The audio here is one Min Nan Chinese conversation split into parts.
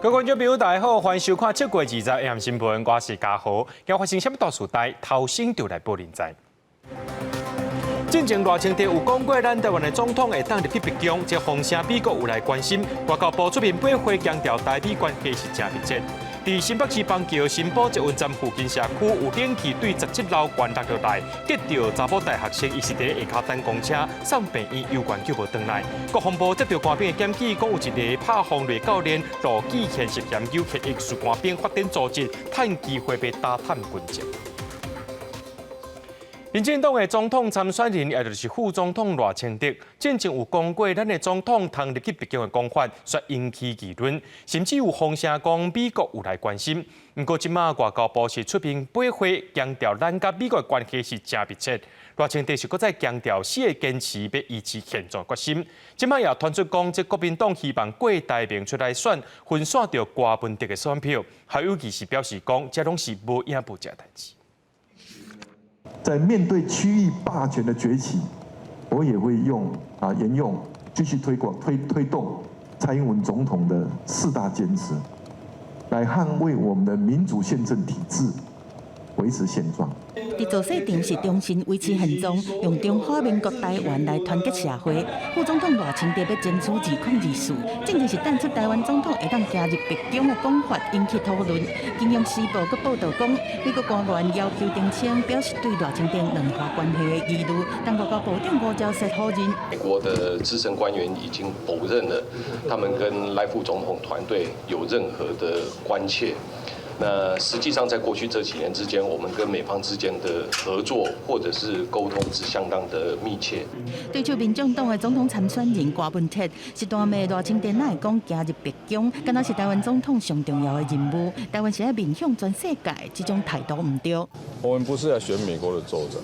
各位觀眾朋友，大家好，歡迎收看7月20 AM 新聞，我是嘉豪。今發生啥物大事代，頭先就來報您知。進前賴清德有講過，咱台灣的總統會當入去白宮，這風聲美國有來關心。外交部出面八回強調，台美關係是誠密切。佇新北市板橋新埔捷運站附近社區，有冷氣對17樓懸落落來，擊著查某大學生，伊是佇咧下跤等公車送病院，猶原救無轉來。國防部接著官兵的檢舉，講有一个拍風雷教練羅記賢涉嫌有協議官兵發展組織，趁機會被打探軍情。民進黨的總統參選人，也就是副總統賴清德，進前有講過，咱的總統通入去白宮的講法，煞引起議論，甚至有風聲講美國有來關心。毋過這馬外交部是出面八回強調，咱佮美國的關係是誠密切。賴清德是閣再強調，死會堅持欲維持現狀決心。這馬也傳出講，這國民黨希望郭台銘出來選，分散著柯文哲的選票。侯友宜是表示講，這攏是無影無跡代誌。在面對區域霸權的崛起，我也會用啊沿用繼續推廣推動蔡英文總統的四大堅持，來捍衛我們的民主憲政體制，維持現狀。佇造勢場是重申維持現狀，用中華民國台灣來團結社會。副總統賴清德欲爭取2024，正就是淡出台灣總統會當行入白宮的講法引起討論。金融時報閣報導講，美國官員要求澄清，表示對賴清德軟化關係的疑慮，但外交部長吳釗燮否認。美國的資深官員已經否認了，他們跟賴副總統團隊有任何的關切。那實際上，在過去這幾年之間，我們跟美方之間的合作或者是溝通是相當的密切。對手民眾黨的總統參選人柯文哲是大罵賴清德哪會講行入白宮，敢若是台灣總統上重要的任務。台灣是愛面向全世界，這種態度毋對。我們不是在選美國的州長，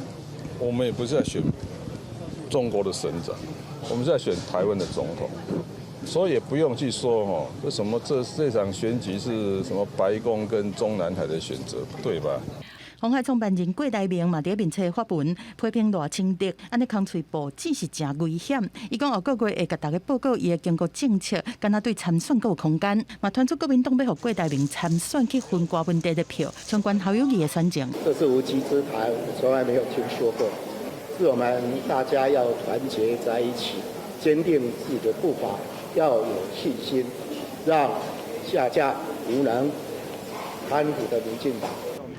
我們也不是在選中國的省長，我們是在選台灣的總統。所以也不用去說哦，這什麼這場選舉是什麼白宮跟中南海的選擇，對吧？鴻海創辦人郭台銘嘛佇面冊發文批評賴清德，按呢空喙報紙是誠危險。伊講後個月會共大家報告伊的經濟政策，敢若對參選閣有空間。嘛傳出國民黨欲予郭台銘參選去分柯文哲的票，相關侯友宜的選情。這是無稽之談，我從來沒有聽說過。是我們大家要團結在一起，堅定自己的步伐。要有信心，讓下架無能貪腐的民進黨。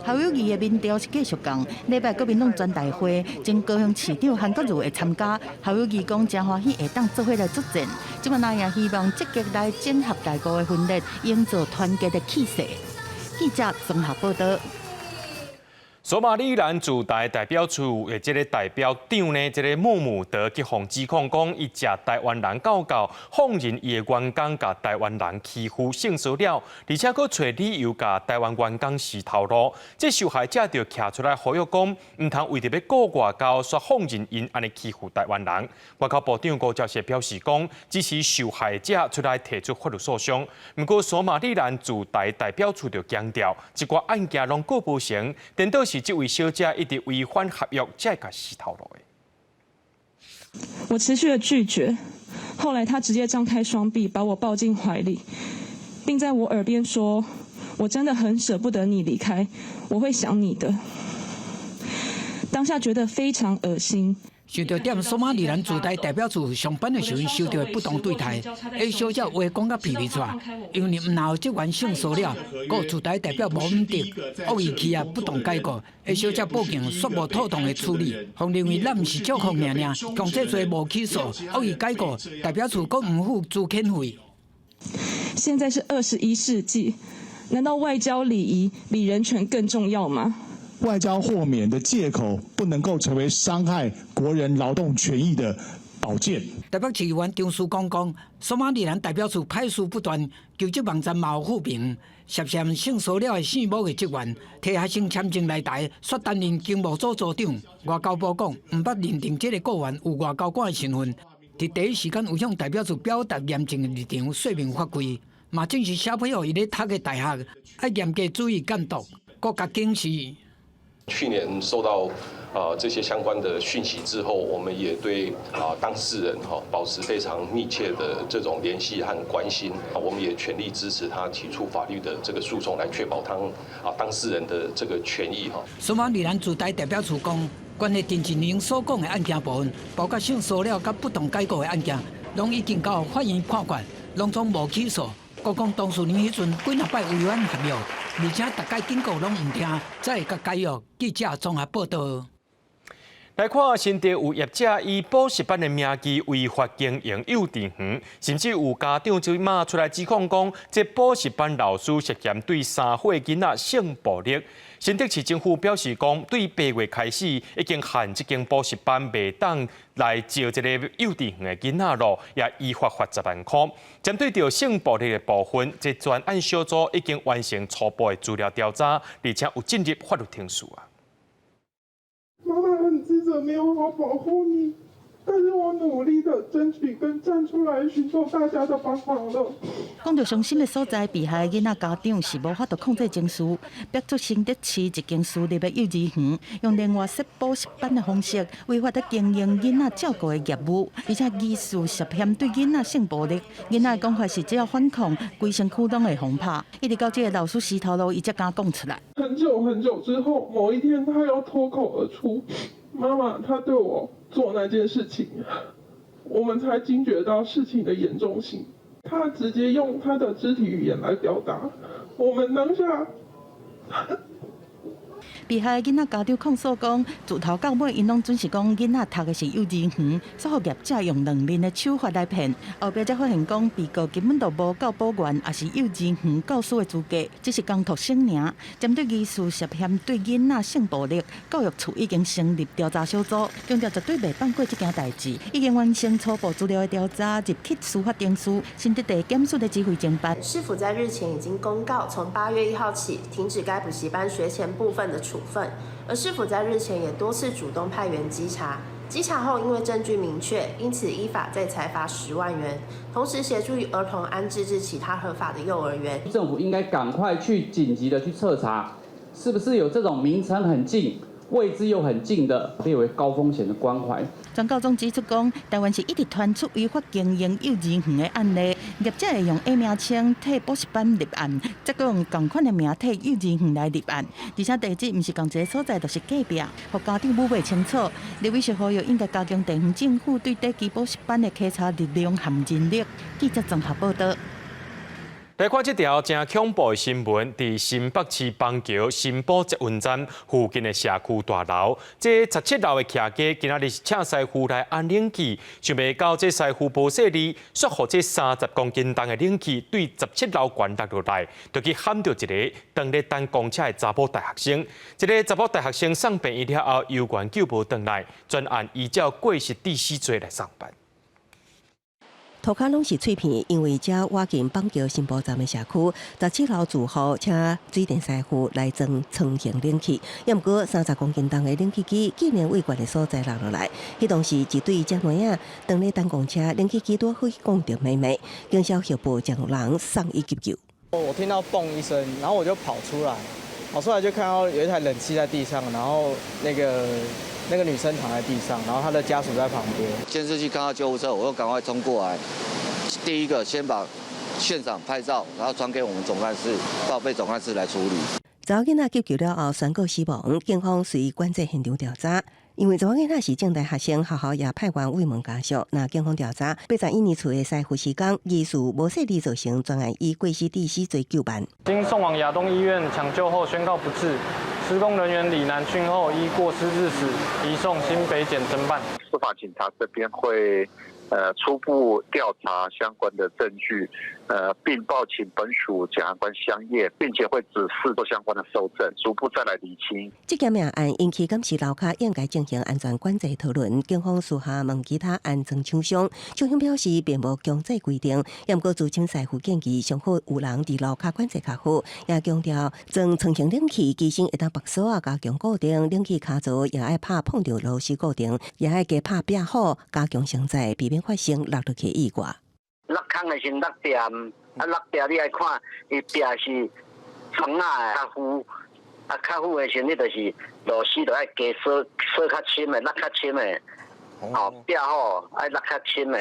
侯友宜的民調是繼續降，禮拜國民黨全代會，前高雄市長韓國瑜會參加。侯友宜講誠歡喜會當做伙來作戰，這馬也希望積極來整合內部的分裂，營造團結的氣勢。記者綜合報導。索馬里蘭駐台代表處的這个代表長呢，這个穆姆德去予指控講，伊食台灣人狗狗，放任伊的員工共台灣人欺負性騷擾，而且閣揣理由共台灣員工辭頭路。這受害者就徛出來呼籲講，毋通為著欲顧外交，煞放任𪜶按呢欺負台灣人。外交部長吳釗燮表示講，支持受害者出來提出法律訴訟。毋過索馬里蘭駐台代表處就強調，這寡案件攏告無成，顛倒是這位小姐一直違反合約，才會共辭頭路的。我持續的拒絕，後來他直接張開雙臂把我抱進懷裡，並在我耳邊說：“我真的很捨不得你離開，我會想你的。”當下覺得非常噁心。受著踮索馬里蘭駐台代表處上班的時陣，受著的不當對待，A 小姐話講甲皮皮剉，因為毋若予職員性騷擾，閣駐台代表吳姆德惡意欺壓不當解雇，A 小姐報警煞無妥當的處理，方認為咱毋是祝福爾爾，強制罪無起訴，惡意解雇，代表處閣毋付資遣費。現在是21世紀，難道外交禮儀比人權更重要嗎？外交豁免的借口不能夠成為傷害國人勞動權益的寶劍。台北市議員張淑剛講，索馬里蘭代表處歹事不斷，求職網站嘛有負評，涉嫌性騷擾的姓某的職員，提學生簽證來台，煞擔任經貿組組長。外交部講，毋捌認定這个僱員有外交官的身份，佇第一時間有向代表處表達嚴正的立場，說明法規，嘛正是寫批予伊咧讀的大學，愛嚴格注意監督，閣共警示。去年受到這些相關的訊息之後，我們也對當事人哈保持非常密切的這種聯繫和關心。我們也全力支持他提出法律的這個訴訟，來確保他當事人的這個權益哈。索馬里蘭駐台代表處講，關於陳振英所講的案件部分，包括性騷擾佮不當解僱的案件，攏已經到法院判決，攏總無起訴。閣講當事人彼陣幾若擺違反合約，而且逐擺警告攏毋聽，才會共解約。記者綜合報道。來看新竹有業者以補習班的名義違法經營幼稚園，甚至有家長這馬出來指控講，這補習班老師涉嫌對3歲囡仔性暴力。新竹市政府表示講，對8月開始已經限這間補習班袂當來招這個幼稚園的囡仔囉，也依法罰10萬塊。針對著性暴力的部分，這專案小組已經完成初步的資料調查，而且有進入法律程序啊。媽媽很自責，沒有好好保護你，但是我努力的爭取跟站出來尋求大家的幫忙了。講著傷心的所在，被害囡仔家長是無法度控制情緒，逼出新竹市一間私立的幼兒園，用電話設補習班的方式違法的經營囡仔照顧的業務，而且疑似涉嫌對囡仔性暴力。囡仔的講法是，只要反抗，規身軀攏會予拍。一直到這個老師死頭路，伊才敢講出來。很久很久之後，某一天他又脫口而出：“媽媽，他對我做那件事情。”我們才驚覺到事情的嚴重性。他直接用他的肢體語言來表達，我們當下。被害囡仔家長控訴講，自頭到尾，𪜶攏準是講囡仔讀的是幼稚園，煞予業者用兩面的手法來騙。後壁才發現講，被告根本就無教保員，抑是幼稚園教師的資格，只是工讀生爾。針對疑似涉嫌對囡仔性暴力，教育處已經成立調查小組，強調絕對袂放過這件代誌，已經完成初步資料的調查，入去司法程序，新竹地檢署的指揮偵辦。市府在日前已經公告，從8月1號起停止該補習班學前部分的處分，而市府在日前也多次主動派員稽查，稽查後因為證據明確，因此依法再裁罰10萬元，同時協助兒童安置至其他合法的幼兒園。政府應該趕快去緊急的去徹查，是不是有這種名稱很近、位置又很近的列為高風險的關懷。專教總指出講，台灣是一直傳出違法經營幼稚園的案例，業者會用假名稱替補習班立案，再閣用仝款的名替幼稚園來立案，而且地址毋是仝一个所在，就是隔壁，予家長摸袂清楚。立委是呼籲應該加強地方政府對短期補習班的稽查力量和人力。記者綜合報道。來看這條真恐怖的新聞，佇新北市板橋新埔捷運站附近的社區大樓，這17樓的徛家今仔日請師傅來安冷氣，想袂到這師傅無細膩，煞予這30公斤重的冷氣對17樓懸落落來，就去撼著一个當咧等公車的查某大學生。這个查某大學生送病院了後，猶原救無轉來，專案依照過失致死罪來送辦。塗跤攏是碎片，因為遮倚近板橋新埔站的社區，17樓住戶請水電師傅來裝窗型冷氣，抑毋過30公斤重的冷氣機竟然對懸的所在落落來。彼當時一對姐妹仔當咧等公車，冷氣機拄好去摃著妹妹，警消協報將人送醫急救。我聽到嘣一聲，然後我就跑出來，跑出來就看到有一台冷氣在地上，然後那個女生躺在地上，然後她的家屬在旁邊。監視器看到救護車，我就趕快衝過來。第一個先把現場拍照，然後傳給我們總幹事，報備總幹事來處理。查某囡仔急救了後宣告死亡，警方隨趕至現場調查。因為查某囡仔是政大學生，學校也派員慰問家屬。若警方調查，81年次的師傅時工疑似無細膩造成專案以過失致死罪究辦。經送往亞東醫院搶救後宣告不治。施工人員李南訊後依過失致死，移送新北檢偵辦。司法警察這邊會初步調查相關的證據，並報請本署檢察官相驗，並且會指示做相關的蒐證，逐步再來釐清。這件命案引起監視樓跤應該進行安全管制討論，警方私下問其他安裝廠商，廠商表示並無強制規定，毋過資深師傅建議上好有人佇樓跤管制較好，也強調裝窗型冷氣機身會當縛鎖仔加強固定，冷氣跤槽也愛拍碰著螺絲固定，也愛加拍壁虎，加強承載，避免發生落落去意外。落空的時陣落壁，啊落壁你愛看，伊壁是床仔的較厚，啊，較好的時陣，你就是螺絲就愛加鎖鎖較深的，落較深的，哦，壁好愛落較深的。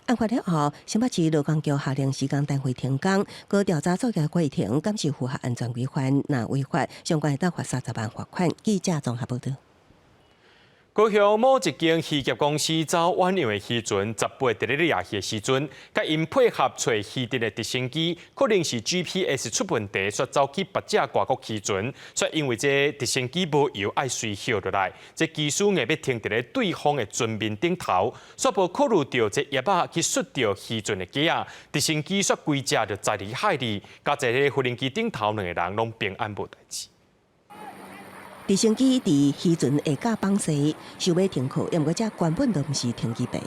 案發了後，新北市勞工局下令施工單位停工，閣調查作業過程，敢是符合安全規範，若違法，相關會當罰30萬罰款。記者綜合報導。高雄某一間漁業公司走遠洋的漁船，18佇咧掠魚的時陣，共𪜶配合揣魚埕的直升機，可能是 GPS 出問題，煞走去別隻外國漁船，煞因為這直升機無油，愛隨歇落來，這機師硬欲停佇咧對方的船面頂頭，煞無考慮著這葉仔去摔著漁船的機仔，直升機煞規隻就栽佇海裡，佮坐佇無人機頂頭兩個人攏平安無代誌。直升機佇漁船下架放勢，想欲停靠，毋過這根本就毋是停機坪。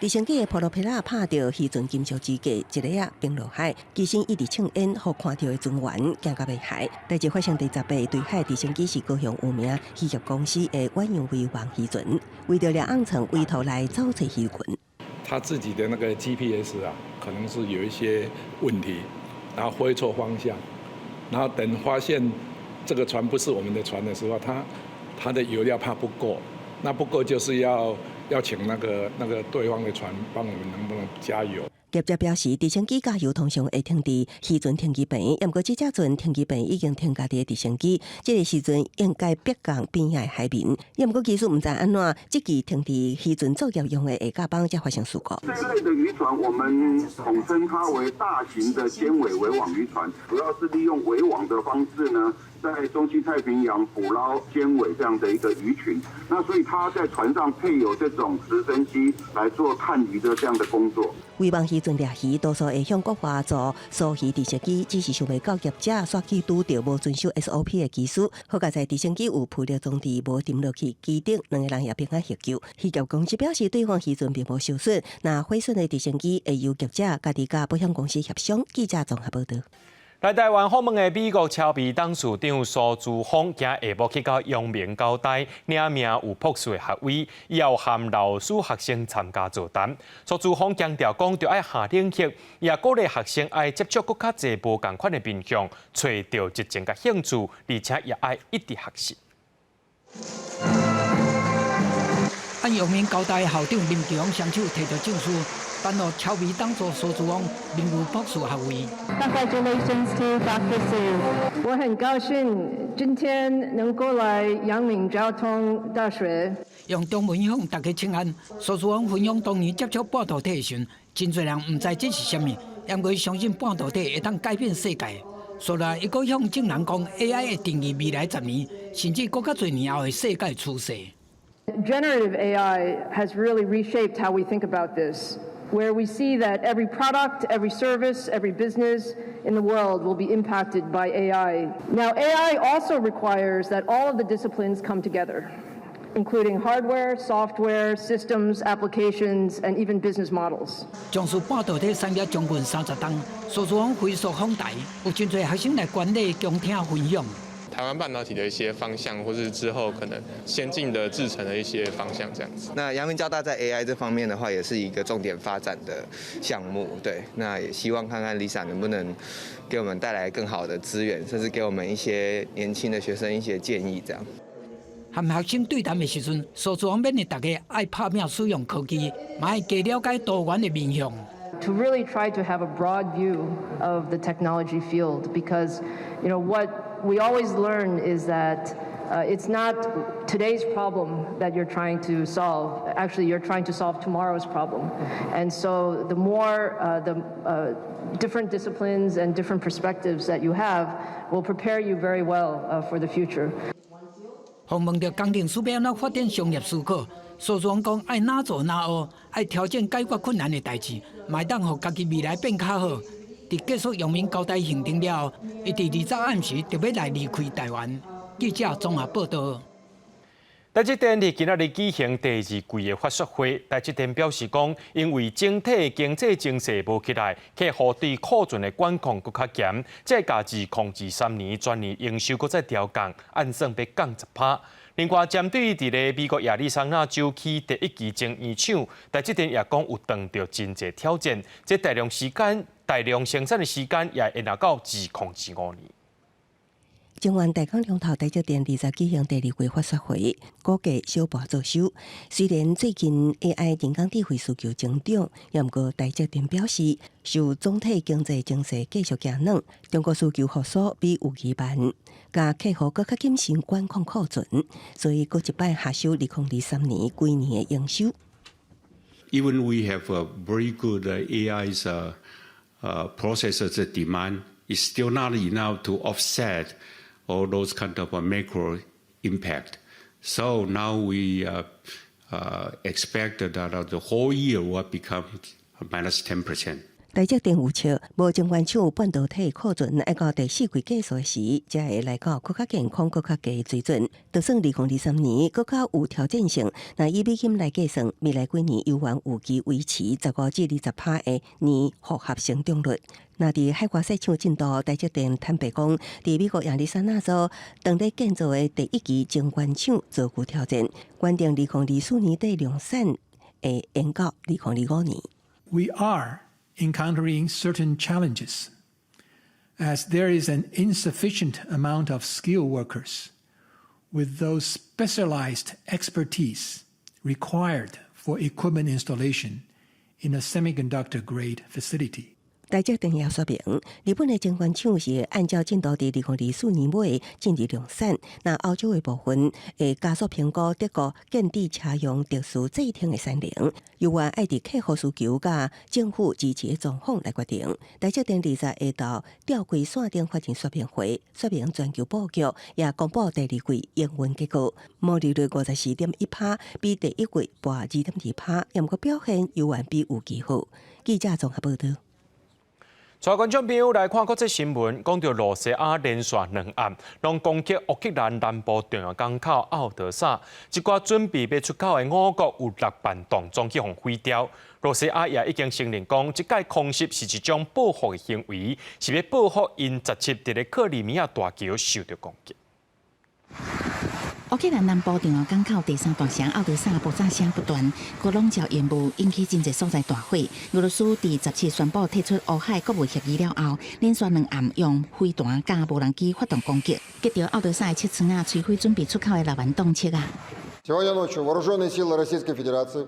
直升機的普羅皮拉拍著漁船金屬支架，一下仔崩落海，機身一直衝煙，予看著的船員驚甲欲害。代誌發生佇18對海直升機是高雄有名漁業公司的遠洋圍網漁船，為著掠鵪鶉委託來走揣魚群。他自己的那個 GPS 啊，可能是有一些問題，然後飛錯方向，然後等發現這個船不是我們的船的時候，他的油料怕不夠，那不夠就是要請那個對方的船幫我們能不能加油。業者表示，直升機加油通常會停佇漁船停機坪，毋過這隻船停機坪已經停家己的直升機，這個時陣應該逼降邊仔的海面。毋過技師毋知按怎，這支停佇漁船作業用的下架板才發生事故。這一類的漁船，我們統稱它為大型的鹼尾圍網漁船，主要是利用圍網的方式呢，在中西太平洋捕撈鹼尾這樣的一個魚群。那所以它在船上配有這種直升機來做探魚的這樣的工作。圍網漁船掠魚，多數會向國外租疏魚直升機，只是想袂到業者煞去拄著無遵守 SOP 的機師。好佳哉直升機有浮力裝置，無沉落去，機頂兩個人也平安獲救。漁業公司表示，對方漁船並無受損，若毀損的直升機會由業者家己佮保險公司協商。記者綜合報導。來台灣訪問的美國超微董事長蘇姿豐，今下晡去到陽明交大領名有博士的學位，以後和老師學生參加座談。蘇姿豐強調講，著愛下領域，也鼓勵學生愛接觸閣較濟無仝款的面向，揣著熱情佮興趣，而且也愛一直學習。按陽明交大校長林志宏雙手提著證書，頒予超微董事蘇姿豐名譽博士學位。 Congratulations to Dr. Su。我很高興今天能夠來陽明交通大學。用中文向大家請安。蘇姿豐分享當年接觸半導體的時陣，真濟人毋知這是啥物，毋過相信半導體會當改變世界。所以，伊閣向眾人講，AI 會定義未來10年，甚至閣較濟年後的世界趨勢。 Generative AI has really reshaped how we think about this, where we see that every product, every service, every business in the world will be impacted by AI. Now, AI also requires that all of the disciplines come together, including hardware, software, systems, applications, and even business models. 從事半導體產業將近30冬，蘇姿豐飛速訪台，有真濟學生來觀禮、傾聽分享。台灣半導體的一些方向，或是之後可能先進的製程的一些方向，這樣子。那陽明交大在 AI 這方面的話，也是一個重點發展的項目。對，那也希望看看 Lisa 能不能給我們帶來更好的資源，甚至給我們一些年輕的學生一些建議，這樣。和學生對談的時陣，蘇姿豐勉勵大家愛拍拚使用科技，嘛愛加了解多元的面向。 To really try to have a broad view of the technology field, because what we always learn is that it's not today's problem that you're trying to solve. Actually, you're trying to solve tomorrow's problem. And so the more the different disciplines and different perspectives that you have will prepare you very well for the future. 訪問著工程師欲按怎發展商業思考，蘇姿豐講愛哪做哪學，愛挑戰解決困難的代誌，嘛會當予家己未來變較好。佇結束陽明交大行程了後，伊佇20暗時就欲來離開台灣。記者綜合報導。台積電佇今仔日舉行第二季的法說會，台積電表示講，因為整體經濟情勢無起來，客戶對庫存的管控閣較嚴，這共2023年全年營收閣再調降，按算欲降10%。另外，針對佇咧美國亞利桑那州起第一期晶圓廠，台積電也講有當著真濟挑戰，這大量時間、大量生產的時間也會延到2025年。晶圓代工龍頭台積電20舉行第二季法說會，股價小盤做收。雖然最近 AI 人工智慧需求增長，也毋過台積電表示，受總體經濟情勢繼續行軟，中國需求復甦比預期慢，共客戶閣較謹慎管控庫存，所以閣一擺下修2023年規年的營收。 Even we have a very good AI's processors demand is still not enough to offset all those kind of macro impact. So now we expect that the whole year will become minus 10%. 台積電預測，無晶圓廠半導體庫存愛到第四季結束時，才會來到閣較健康、閣較低水準。就算2023年閣較有挑戰性，若以美金來計算，未來幾年猶原有機維持15至20%的年複合成長率。若佇海外設廠進度，台積電坦白講，佇美國亞利桑那州當咧建造的第一期晶圓廠遭遇挑戰，原定2024年底量產，會延到2025年。 We are encountering certain challenges, as there is an insufficient amount of skilled workers with those specialized expertise required for equipment installation in a semiconductor grade facility. 台積電也說明，日本的晶圓廠是按照進度佇2024年尾進入量產，若歐洲的部分會加速評估德國建置車用特殊製程的產能，猶原愛佇客戶需求佮政府支持的狀況來決定。台積電20下晝召開線頂法人說明會，說明全球布局，也公布第二季營運結果，毛利率54.1%，比第一季跋2.2%，毋過表現猶原比預期好。記者綜合報導。帶觀眾朋友來看國際新聞，講著羅西亞連續兩暗，攏攻擊烏克蘭南部重要港口奧德薩，一寡準備欲出口的五穀有6萬噸總去予毀掉。羅西亞也已經承認講，這擺空襲是一種報復的行為，是欲報復𪜶17佇咧克里米亞大橋受著攻擊。烏克蘭南部重要港口第三大城奧德薩爆炸聲不斷，閣籠罩煙霧，引起真濟所在大火。俄羅斯佇17宣布退出烏海穀物協議了後，連續兩暗用飛彈佮無人機發動攻擊，擊著奧德薩的七倉仔，摧毀準備出口的6萬噸粟仔。 Сегодня ночью вооруженные силы Российской Федерации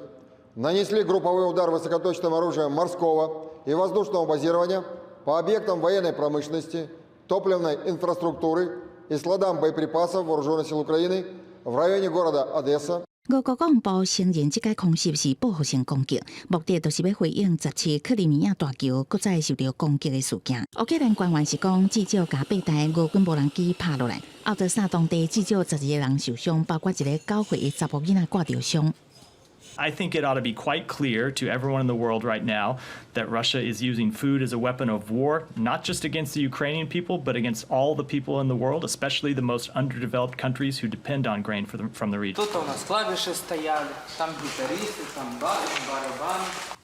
нанесли групповой удар высокоточным оружием морского и воздушного базирования по объектам военной промышленности, топливной инфраструктуры и складам боеприпасов Вооруженных сил Украины в районе города Одесса. 俄國國防部承認，這擺空襲是報復性攻擊，目的就是欲回應17克里米亞大橋閣再受著攻擊的事件。烏克蘭官員是講，至少共八台俄軍無人機拍落來，奧德薩當地至少12個人受傷，包括一个9歲的查某囡仔掛著傷。 I think it ought to be quite clear to everyone in the world right now that Russia is using food as a weapon of war, not just against the Ukrainian people, but against all the people in the world, especially the most underdeveloped countries who depend on grain from the region. Тут у нас клавиши стояли, там гитаристы, там барабаны.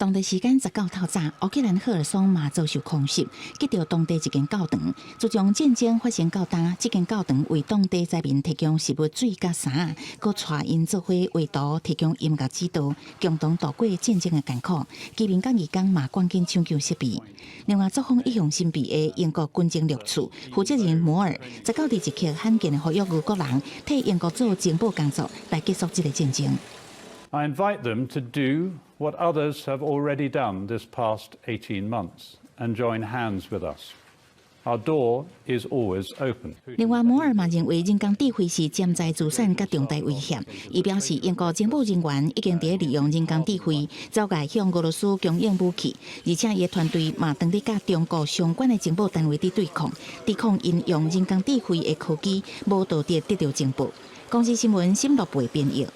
當地時間19透早，烏克蘭赫爾松嘛遭受空襲，擊著當地一間教堂。自從戰爭發生到今，這間教堂為當地災民提供食物、水佮衫，閣帶𪜶做伙畫圖，提供音樂指導，共同度過戰爭的艱苦。居民佮義工嘛趕緊搶救設備。另外，作風一向神秘的英國軍情六處負責人摩爾，19佇一刻罕見的呼籲俄國人替英國做情報工作，來結束這個戰爭。 I invite them to do what others have already done this past 18 months and join hands with us. Our door is always open. 另外，摩爾嘛認為人工智慧是潛在資產佮重大威脅。伊表示，英國情報人員已經佇利用人工智慧，走來向俄羅斯供應武器，而且伊的團隊嘛當咧佮中國相關的情報單位佇對抗，抵抗𪜶用人工智慧的科技無道德得著情報。公視新聞沈樂培編譯。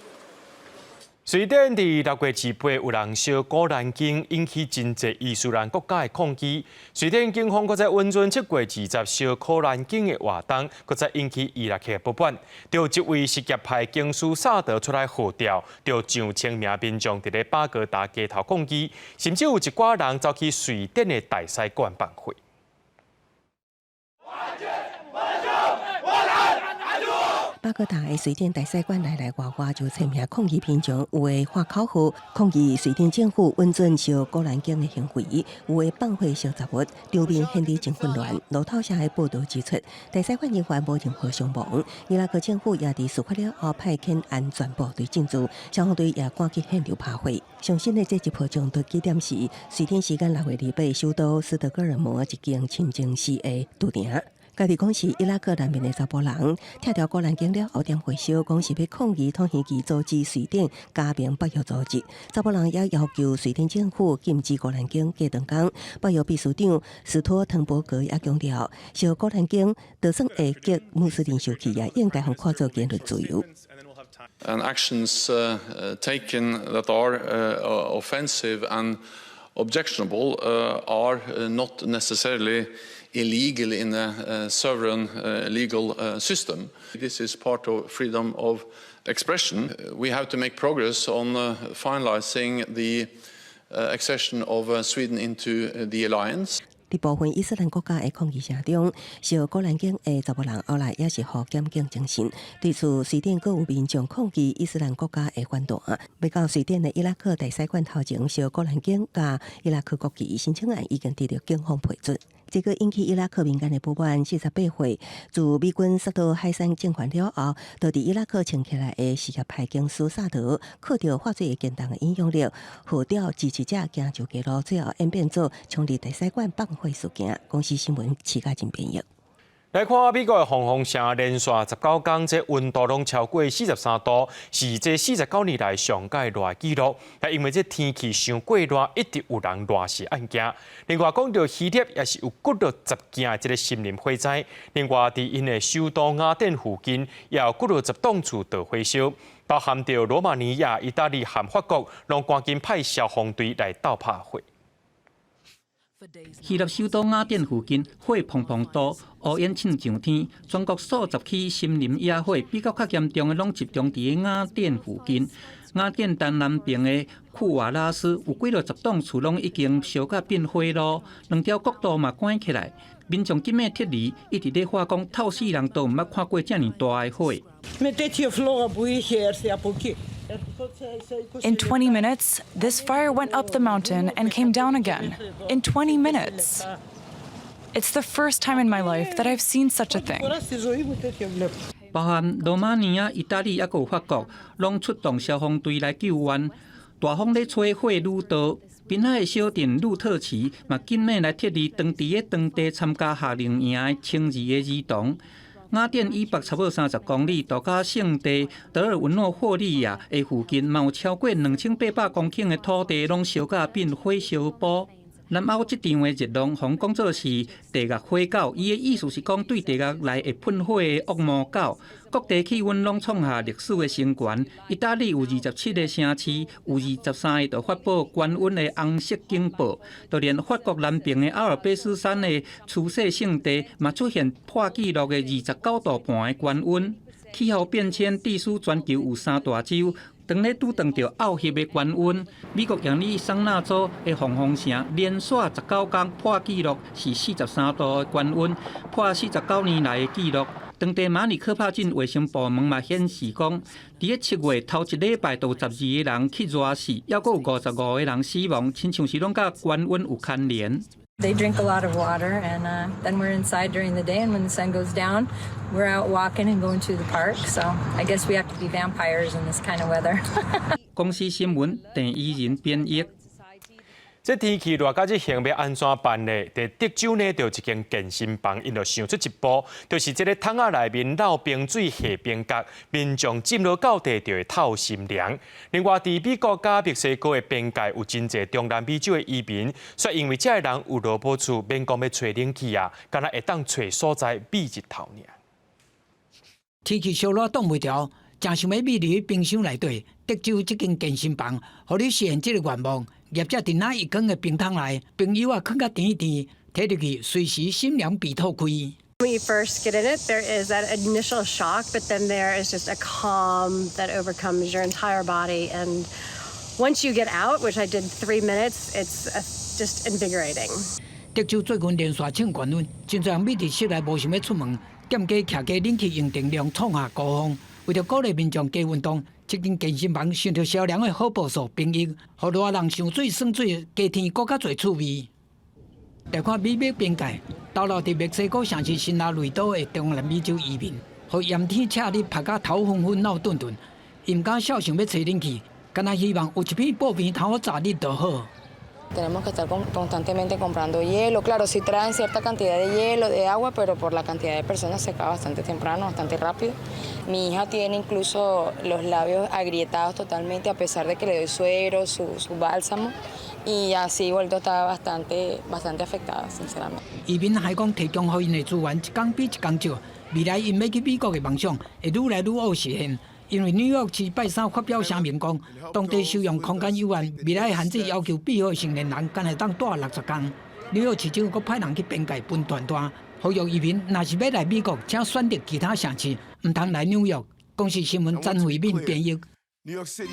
瑞典佇6月28有人燒古蘭經，引起真濟伊斯蘭國家的抗議。瑞典警方閣再允准7月20燒可蘭經的活動，閣再引起伊拉克的不滿。就一位什葉派經師薩德出來號召，著上千名民眾佇咧巴格達街頭抗議，甚至有一寡人走去瑞典的大使館放火。巴格達的瑞典大使館內內外外就簽名抗議民眾，有的喊口號抗議瑞典政府允准燒古蘭經的行為，有的放火燒雜物，場面顯得真混亂。路透社的報道指出，大使館人員無任何傷亡。伊拉克政府也佇事發了後派遣安全部隊進駐，消防隊也趕去現場拍火。上新的這一波衝突起點是瑞典時間6月28，首都斯德哥爾摩一間清真寺的屠場。家己講是伊拉克難民的查埔人，拆掉古蘭經了後點火燒，講是欲抗議土耳其阻止瑞典加盟北約組織。查埔人也要求瑞典政府禁止古蘭經。過兩工，北約秘書長斯托滕伯格也強調，燒古蘭經就算會激穆斯林生氣，也應該予看做言論自由。 And actions taken that are offensive and objectionable are not necessarily illegal in a sovereign legal system. This is part of freedom of expression. We have to make progress on finalizing the accession of Sweden into the alliance. 佇部分伊斯蘭國家的抗議聲中，燒古蘭經的查埔人後來也是予檢警偵訊。對此，瑞典閣有民眾抗議伊斯蘭國家的反彈，欲到瑞典的伊拉克大使館頭前燒古蘭經佮伊拉克國旗申請案已經得到警方批准。這閣引起伊拉克民間的不滿。48歲，自美軍殺到海珊政權了後，就佇伊拉克撐起來的什葉派經師薩德，靠著話水會堅動的影響力，號召支持者行上街路，最後演變做衝入大使館放火事件。公視新聞，徐家珍編譯。來看美國的黃蜂城連續19工，這溫度攏超過43度，是這49年來上蓋熱的紀錄。但因為這天氣傷過熱，一直有人熱死案件。另外講到希臘，也是有幾落10件的這个森林火災。另外，佇𪜶的首都雅典附近，也有幾落10棟厝著火燒，包含著羅馬尼亞、意大利和法國，攏趕緊派消防隊來鬥拍火。希臘首都雅典附近火砰砰大，烏煙衝上天。全國數十起森林野火，比較較嚴重的攏集中佇雅典附近。雅典東南邊的庫瓦拉斯有幾落十棟厝攏已經燒甲變火爐，兩條國道嘛關起來。民眾緊欲撤離，一直咧喊講，透世人都毋捌看過遮爾大的火。 In 20 minutes, this fire went up the mountain and came down again. In 20 minutes. It's the first time in my life that I've seen such a thing. 包含羅馬尼亞、意大利猶閣有法國，攏出動消防隊來救援。大風咧吹，火愈大。邊仔的小鎮路特奇嘛，緊欲來撤離當佇咧當地參加夏令營的千二个兒童。雅典以北差不多30公里，度假勝地德爾文諾霍利亞的附近，嘛有超過2800公頃的土地攏燒甲變火燒埔。南歐這場的熱浪，予人講做是地獄火狗，伊的意思是講對地獄來會噴火的惡魔狗。各地氣溫攏創下歷史的新高。意大利有27個城市，有23個就發布高溫的紅色警報。就連法國南邊的阿爾卑斯山的出世聖地，嘛出現破紀錄的29度半的高溫。氣候變遷致使全球有三大洲，當咧拄著漚翕的高溫。美國亞利桑那州的黃蜂城連續19工破紀錄，是43度的高溫，破49年來的紀錄。當地馬里科帕鎮衛生部門嘛顯示講，佇咧7月頭一禮拜，就有12個人去熱死，猶閣有55個人死亡，親像是攏佮高溫有牽連。 They drink a lot of water, and then we're inside during the day. And when the sun goes down, we're out walking and going to the park. So I guess we have to be vampires in this kind of weather. 公視新聞鄭怡仁編譯。這天氣熱甲這形欲按怎辦呢？佇德州呢，就有一間健身房，𪜶就想出一步，就是這个桶仔內面漏冰水下冰角，民眾浸落到底就會透心涼。另外，佇美國佮墨西哥的邊界有真濟中南美洲的移民，煞因為這个人有羅卜厝，免講欲揣冷氣啊，干焦會當揣所在避日頭爾。天氣燒熱擋袂牢，誠想欲覕入去冰箱內底。德州這間健身房，予你實現這个願望。業者佇那一囥的冰桶內，冰油仔囥甲甜甜，提入去隨時心涼鼻透開。 When you first get in it, there is that initial shock, but then there is just a calm that overcomes your entire body. And once you get out, which I did 3 minutes, it's just invigorating. 德州最近連續衝高溫，真濟人覕佇室內無想欲出門。店家徛家冷氣用電量創下高峰。為著鼓勵民眾加運動，這間健身房想著消涼的好步數平抑，予熱人上水耍水，加添閣較濟趣味。來看美墨邊界，逗留佇墨西哥城市新拉雷多的中南美洲移民，予炎天赤日曬甲頭昏昏腦鈍鈍，伊毋敢肖想欲吹冷氣，干焦希望有一片布棚通好遮日就好。 Tenemos que estar constantemente comprando hielo. Claro, sí traen cierta cantidad de hielo, de agua, pero por la cantidad de personas se acaba bastante temprano, bastante rápido. Mi hija tiene incluso los labios agrietados totalmente, a pesar de que le doy suero, su bálsamo, y así vuelto está bastante, bastante afectada, sinceramente. 移民還講提供予𪜶的資源一工比一工少，未來𪜶欲去美國的夢想會愈來愈烏實現。因為紐約市拜三發表聲明講，當地收容空間有限，未來限制要求庇護成年人干焦會當蹛60工。紐約市政府閣派人去邊界分傳單，呼籲移民若是欲來美國，請選擇其他城市，毋通來紐約。公視新聞詹慧敏編譯。 New York City.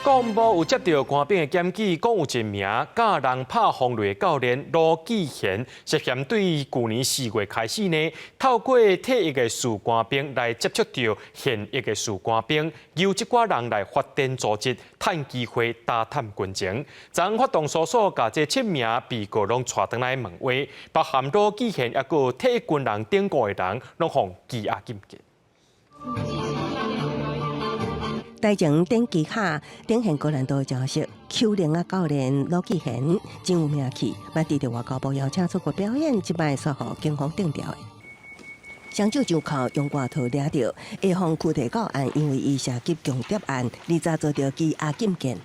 國防部有接著官兵的檢舉，講有一名教人拍風雷的教練盧繼賢，涉嫌對舊年4月開始呢，透過退役的士官兵來接觸著現役的士官兵，由這寡人來發展組織，趁機會打探軍情。昨昏發動搜索，共這七名被告攏帶轉來問話，包含盧繼賢，抑閣退役軍人等五個人，攏予羈押禁見。台前電機下展現高難度的招式，丘陵仔教練盧繼賢真有名氣，嘛得著外交部邀請出國表演，這擺煞予警方定調的。雙手上銬用外套掠著，會予拘提到案，因為伊涉及共諜案，二十遭著羈押禁見。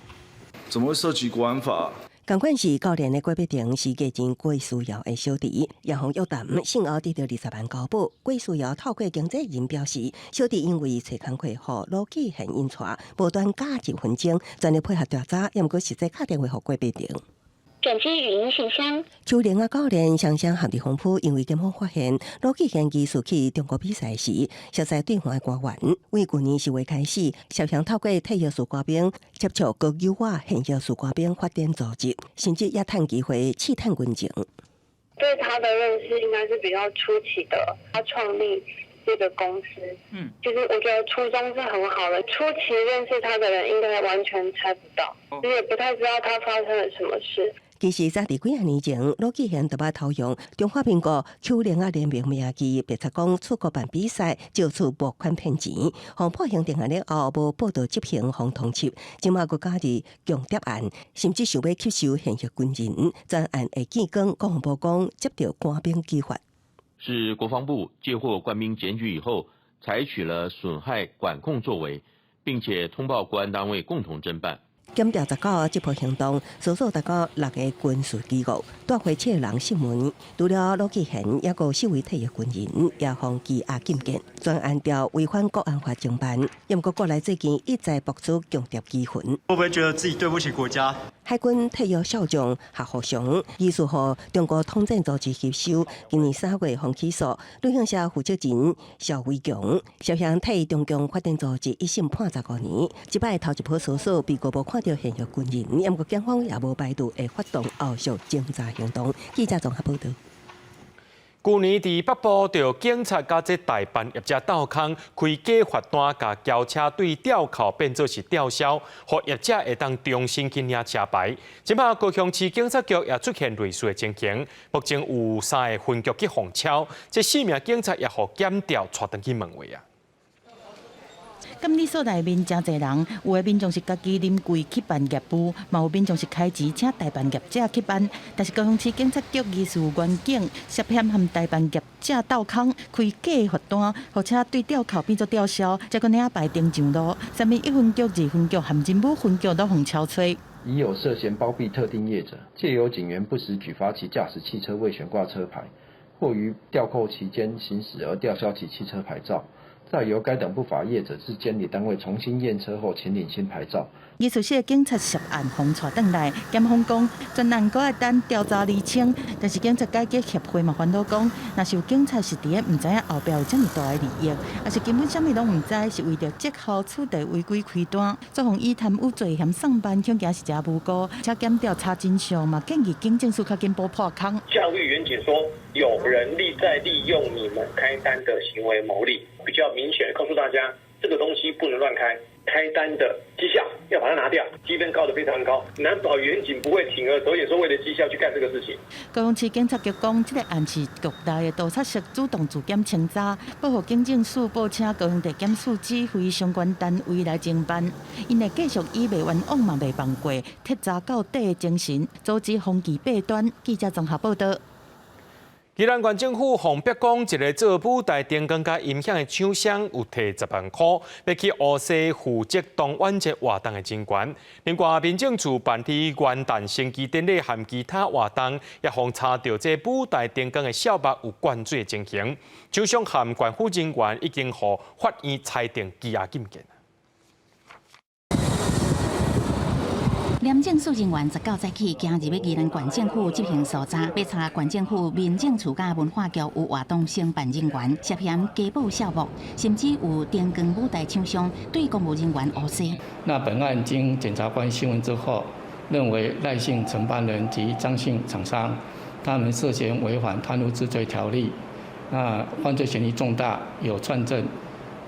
怎麼會涉及國安法？仝款是教練的郭必婷是繼前郭書瑤的小弟，也予約談，信後得著20萬交保。郭書瑤透過經紀人表示，小弟因為揣工課予盧繼賢𪜶帶，無端加入紛爭，全力配合調查，也毋過實際敲電話予郭必婷。轉接語音信箱。丘陵仔教練雙雙陷佇風波，因為檢方發現盧繼賢疑似去中國比賽時，熟似對方的官員。為舊年10月開始，涉嫌透過退役士官兵接觸高優仔現役士官兵發展組織，甚至也趁機會試探軍情。對他的認識應該是比較初期的，他創立這個公司，其實我覺得初衷是很好的。初期認識他的人應該完全猜不到，也不太知道他發生了什麼事。其實早佇幾仔年前，盧繼賢就捌偷用中華民國丘陵仔聯盟名義，白賊講出國辦比賽，借此募款騙錢，予判刑定案了後，無報到執行，予通緝，這馬閣加入共諜案，甚至想欲吸收現役軍人，專案會見光，國防部講接著官兵舉發。是國防部接獲官兵檢舉以後，採取了損害管控作為，並且通報國安單位共同偵辦。檢調19這波行動，搜索達到六个軍事機構，帶回七個人訊問，除了盧繼賢，抑閣有四位退役軍人也予羈押禁見，全按照違反國安法偵辦。毋過國內最近一再爆出共諜疑雲，會不會覺得自己對不起國家？海軍退役少將夏福祥，疑似予中國統戰組織吸收，今年3月予起訴。旅行社負責人邵偉強涉嫌替中共發展組織，一審判15年。這擺頭一波搜索，被告無看著現役軍人，毋過警方也無排除會發動後續偵查行動。記者綜合報導。舊年佇北部，著警察佮這代辦業者鬥空，開假罰單，共轎車對吊扣變做是吊銷，予業者會當重新去領車牌。這馬高雄市警察局也出現類似的情形，目前有三个分局去予抄，這四名警察也予檢調帶轉去問話啊。監理所內面誠濟人，有的民眾是家己臨櫃去辦業務，嘛有民眾是開錢請代辦業者去辦。但是高雄市警察局疑似員警涉嫌和代辦業者鬥空，開假罰單，予車對吊扣變做吊銷，才閣領牌登上路。三民一分局、二分局和仁武分局攏予抄揣。疑有涉嫌包庇特定業者，藉由警員不實舉發其駕駛汽車未懸掛車牌，或於吊扣期間行駛而吊銷其汽車牌照。再由該等不法業者至監理單位重新驗車後，請領新牌照， 24個警察涉案，予帶轉來，檢方講全案閣愛等調查釐清。但是警察改革協會嘛煩惱講，若是有警察是佇咧毋知影後壁有遮爾大的利益，抑是根本啥物攏毋知，是為著績效取得違規開單，做予以貪污罪嫌送辦，恐驚是誠無辜。且檢調查真相嘛，建議警政署較緊補破空。教育員警說，有人利在利用你們開單的行為牟利，比較明顯告訴大家，這個東西不能亂開，開單的績效要把它拿掉，積分高得非常高，難保員警不會鋌而走險，說為了績效去幹這個事情。高雄市警察局講，這個案是局內的督察室主動自檢清查，報予警政署報請高雄地檢署指揮相關單位來偵辦。𪜶會繼續以袂冤枉嘛袂放過、徹查到底的精神，阻止風紀弊端。記者綜合報道。宜蘭縣政府予逼講，一个做舞台燈光佮音響的廠商有提10萬箍，欲去烏西負責當晚節活動的人員。另外，民政處辦理元旦升旗典禮和其他活動，也予查著這舞台燈光的小目有灌水的情形。廠商和縣府人員已經予法院裁定羈押禁見。廉政署人員19早起行入去宜蘭縣政府執行搜查，欲查縣政府民政處佮文化局有活動承辦人員涉嫌假報數目，甚至有燈光舞台廠商對公務人員烏西。那本案經檢察官訊問之後，認為賴姓承辦人及張姓廠商，他們涉嫌違反貪污治罪條例，那犯罪嫌疑重大，有串證，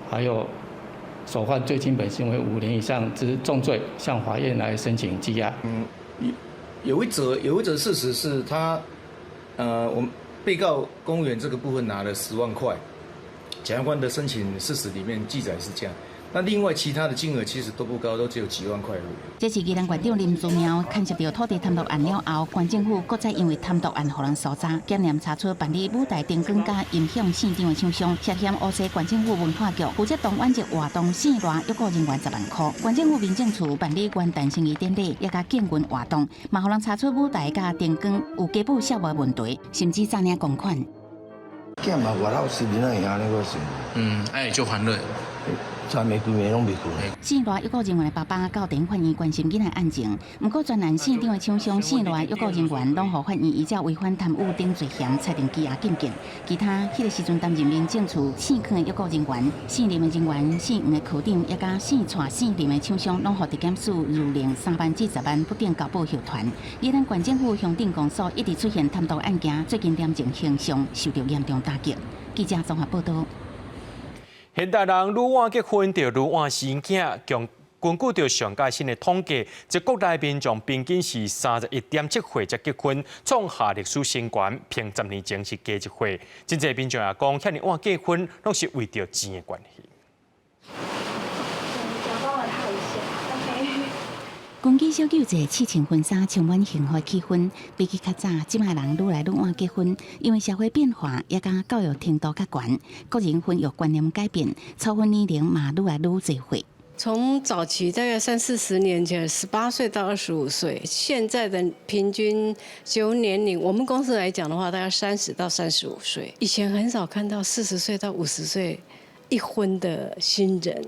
還有所犯最輕本刑為5年以上之重罪，向法院來申請羈押。有一則事實是他，我們被告公務員這個部分拿了10萬塊，檢察官的申請事實裡面記載是這樣。那另外其他的金額其實都不高，都只有幾萬塊而已。這是宜蘭縣長林姿妙牽涉到土地貪瀆案了後，縣政府閣再因為貪瀆案予人搜查，檢驗查出辦理舞台燈光佮音響現場的廠商涉嫌烏西縣政府文化局負責當晚節活動四大抑僱人員10萬塊。縣政府民政處辦理元旦升旗典禮，也佮建軍活動，嘛予人查出舞台佮燈光有假報數目的問題，甚至詐領公款。囝嘛外口是囡仔會按呢個是。哎，就歡樂。昨暝規暝攏袂睏。姓賴抑僱人員的爸爸到地法院關心囡仔案情，毋過專案現場的廠商姓賴抑僱人員攏予法院依照違反貪污等罪嫌裁定羈押禁見。其他彼个時陣擔任民政處姓柯的抑僱人員、姓林的人員、姓黃的科長，抑佮姓蔡、姓林的廠商，攏予地檢署諭令3萬至10萬不等交保候傳。宜蘭縣政府鄉鎮公所一直出現貪瀆案件，最近廉政形象受著嚴重打擊。記者綜合報道。現代人愈晚結婚，就愈晚生囝。根據著上蓋新的統計，這國內民眾平均是31.7歲才結婚，創下歷史新高。比10年前是加1歲。真濟民眾也講，遐爾晚結婚，攏是為著錢的關係。幫我套一下，OK。根據小九節試穿婚紗，充滿幸福氣氛。比起較早，這擺人愈來愈晚結婚，因為社會變化，也佮教育程度較懸，個人婚育觀念改變，初婚年齡嘛愈來愈濟歲。從早期大概三四十年前，18歲到25歲，現在的平均結婚年齡，我們公司來講的話，大概30到35歲。以前很少看到40歲到50歲一婚的新人。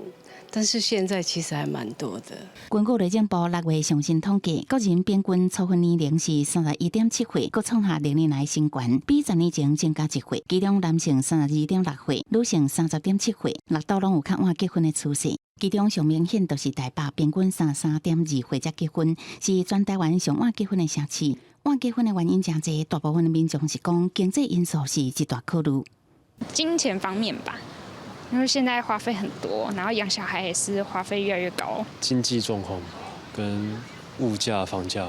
但是現在其實還蠻多的。根據內政部6月上新統計，國人平均初婚年齡是31.7歲，閣創下歷年來新高，比10年前增加1歲。其中男性32.6歲，女性30.7歲，六都攏有較晚結婚的趨勢。其中上明顯就是台北平均33.2歲才結婚，是全台灣上晚結婚的城市。晚結婚的原因誠濟，大部分的民眾是講經濟因素是一大考慮。金錢方面吧。因為現在花費很多，然後養小孩也是花費越來越高。經濟狀況跟物價、房價，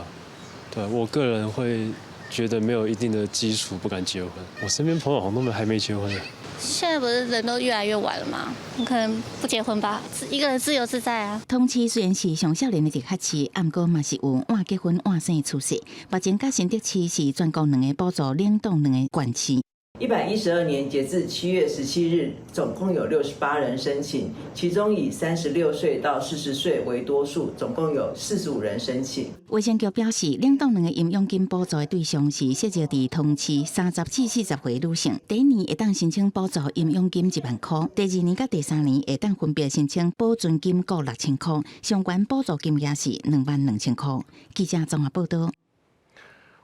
對我個人會覺得沒有一定的基礎不敢結婚。我身邊朋友好像都還沒結婚。現在不是人都越來越晚了嗎？你可能不結婚吧，一個人自由自在啊。通市雖然是上少年的直轄市，毋過嘛是有晚結婚晚生的趨勢。目前佮新竹市是全國兩个補助冷凍卵的縣市。112年截至7月17日，總共有68人申請，其中以36歲到40歲為多數，總共有45人申請。衛生局表示，領到兩个營養金補助的對象是設籍佇桃市30至40歲女性，第一年會當申請補助營養金1萬箍，第二年佮第三年會當分別申請保存金各6000箍，相關補助金額是22,000箍。記者綜合報道。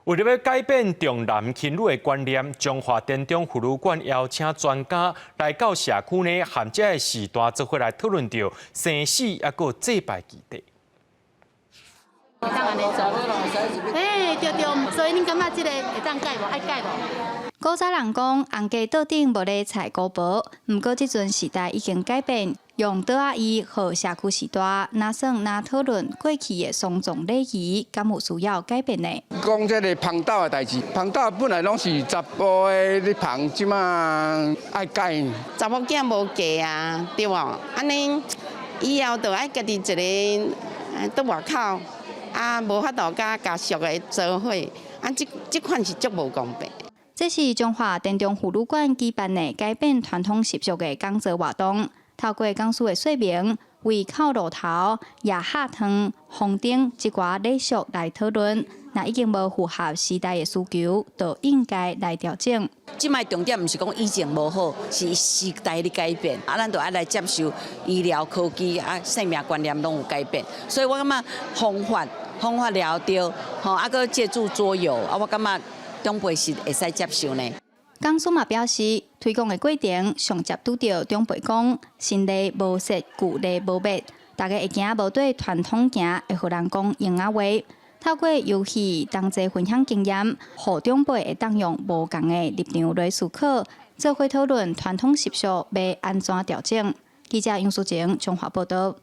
為著欲改變重男輕女的觀念，彰化田中婦女館邀請專家來到社區呢，和這个序大做伙來討論著生死抑閣祭拜議題。欸，對對，所以恁感覺這个會當改無？愛改無？古早人講，紅家桌頂無咧菜姑婆，毋過這陣時代已經改變，用桌仔椅予社區序大，若算若討論過去的喪葬禮儀，敢有需要改變呢？講這个捧斗的代誌，捧斗本來攏是查埔的咧捧，這馬愛改。查某囝無嫁啊，對無？按呢以後就愛家己一个佇外口，啊，無法度佮家屬的做伙，啊，這這款是足無公平。這是彰化田中婦女館舉辦的改變傳統習俗的講座活動，透過講師的說明，圍靠爐頭、夜下湯、紅燈這寡禮俗來討論。若已經無符合時代的需求，就應該來調整。這擺重點毋是講以前無好，是時代的改變，啊，咱就愛來接受醫療科技啊，生命觀念攏有改變，所以我感覺方法方法了對，吼，啊，閣借助桌遊，啊，我感覺長輩是會使接受呢。講師嘛表示，推廣的過程上接拄著長輩講，新禮無失，舊禮無滅，大家會驚無綴傳統行，會予人講閒仔話。透過遊戲同齊分享經驗，予長輩會當用無仝的立場來思考，做伙討論傳統習俗欲按怎調整。記者楊淑靜彰化報道。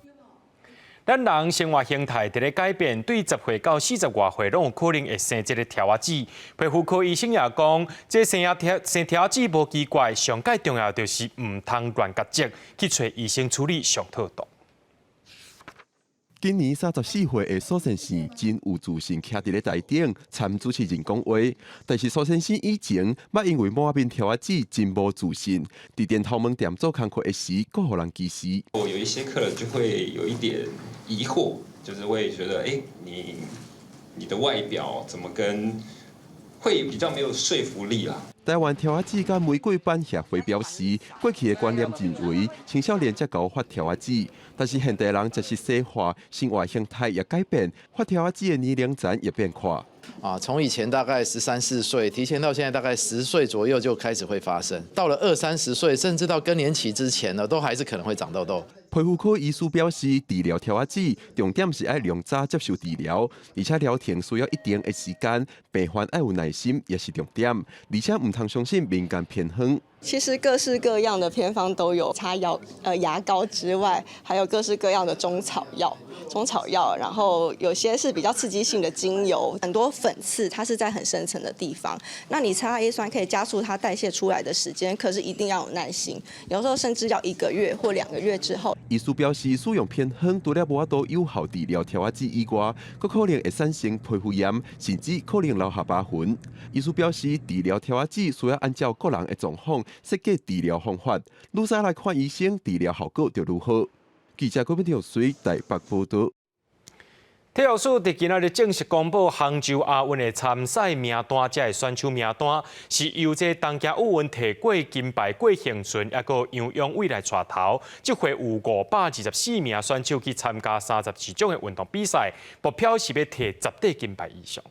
咱人生活形態佇咧改變，對10歲到40外歲攏有可能會生這个柱仔子。皮膚科醫生也講，這生仔生柱仔子無奇怪，上蓋重要就是毋通亂共摘，去揣醫生處理上妥當。今年34歲的蘇先生真有自信，徛佇咧台頂參主持人講話。但是蘇先生以前捌因為抹面柱仔子真無自信，佇電頭毛店做工課的時，閣予人歧視。我有一些客人就會有一點疑惑，就是會覺得，欸，你的外表怎麼跟會比較沒有說服力啦。台灣柱仔子佮玫瑰斑協會表示，過去的觀念認為青少年才𠢕發柱仔子，但是現代人食食西化，生活形態也改變，發柱仔子的年齡層也變寬。啊，從以前大概十三四歲，提前到現在大概10歲左右就開始會發生，到了二三十歲，甚至到更年期之前呢，都還是可能會長痘痘。皮膚科醫師表示，治療柱仔子重點是愛量早接受治療，而且療程需要一定的時間，病患愛有耐心也是重點，而且毋通相信民間偏方。其實各式各樣的偏方都有，擦藥、牙膏之外，還有各式各樣的中草藥、中草藥，然後有些是比較刺激性的精油，很多粉刺它是在很深層的地方，那你擦 A 酸可以加速它代謝出來的時間，可是一定要有耐心，有時候甚至要1個月或2個月之後。醫師表示，使用偏方除了無法度有效治療柱仔子以外，閣可能會產生皮膚炎，甚至可能留下疤痕。醫師表示，治療柱仔子需要按照個人的狀況設計治療方法，愈早來看醫生，治療效果就愈好。記者郭品條水台北報道。體育署佇今仔日正式公布杭州亞運的參賽名單，這个選手名單是由這東京奧運提過金牌郭婞淳，抑閣楊勇緯來帶頭。這回有524名選手去參加32種的運動比賽，目標是欲提10塊金牌以上。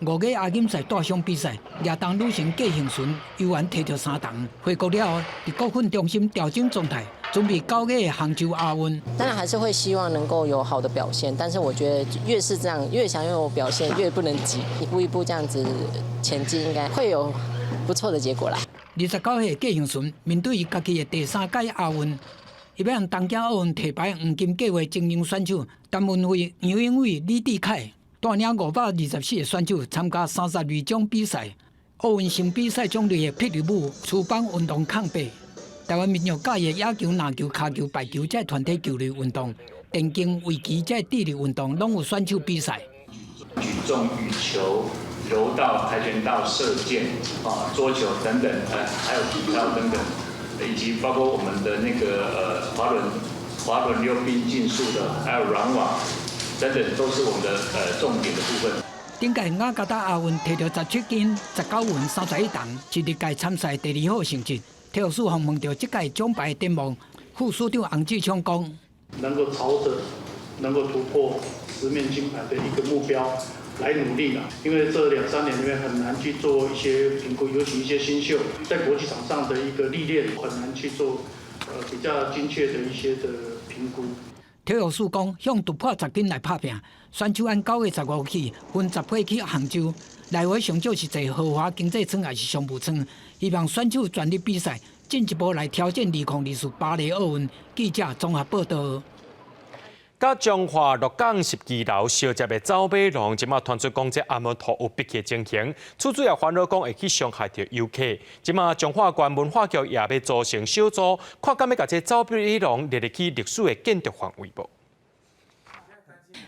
五個亞錦賽帶傷比賽，亞當女神郭婞淳猶原提著三銅，回國了後，佇國訓中心調整狀態，準備9月杭州亞運。當然還是會希望能夠有好的表現，但是我覺得越是這樣，越想要有表現，越不能急，一步一步這樣子前進，應該會有不錯的結果啦。29歲郭婞淳面對伊家己的第三屆亞運，伊欲向東京奧運提牌黃金計畫精英選手陳文慧、楊勇緯、李智凱。帶領524個選手參加32種比賽，奧運性比賽種類的霹靂舞、持棒運動抗白、台灣民族佮意的野球、籃球、跤球、排球這團體球類運動、電競、圍棋這智力運動，攏有選手比賽。舉重、羽球、柔道、跆拳道、射箭、啊桌球等等，還有體操等等，以及包括我們的那個滑輪溜冰、競速的，還有軟網等等，都是我們的重點的部分。頂屆雅加達亞運提著17金、19銀、31銅，是歷屆參賽第二好成績。體育署訪問著這屆獎牌展望，副署長洪志昌講：能夠朝著能夠突破10面金牌的一個目標來努力啦，因為這兩三年裡面很難去做一些評估，尤其一些新秀在國際場上的一個歷練，很難去做比較精確的一些的評估。體育署講，向突破10金來拍拚，選手按9月15起分10批去杭州，來回上少是坐豪華經濟艙抑是商務艙。希望選手全力比賽，進一步來挑戰2024巴黎奧運。記者綜合報道。佮彰化鹿港十字樓相接的走馬廊，這馬傳出講這阿門圖有迫氣情形，厝主也煩惱講會去傷害著遊客。這馬彰化縣文化局也欲組成小組，看敢欲共這走馬廊列入去歷史的建築範圍無？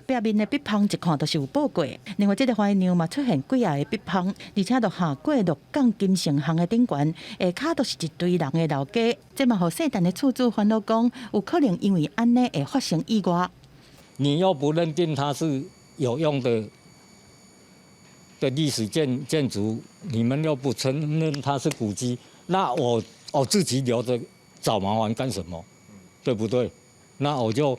壁面的壁縫一看就是有補過。另外，這个花娘嘛出現幾仔个壁縫，而且落下過鹿港金城巷的頂懸，下跤都是一堆人的老街。這嘛予細陳的厝主煩惱講，有可能因為按呢會發生意外。你又不認定它是有用的歷史建築，你們又不承認它是古蹟，那我自己留着找麻煩幹什麼？對不對？那我就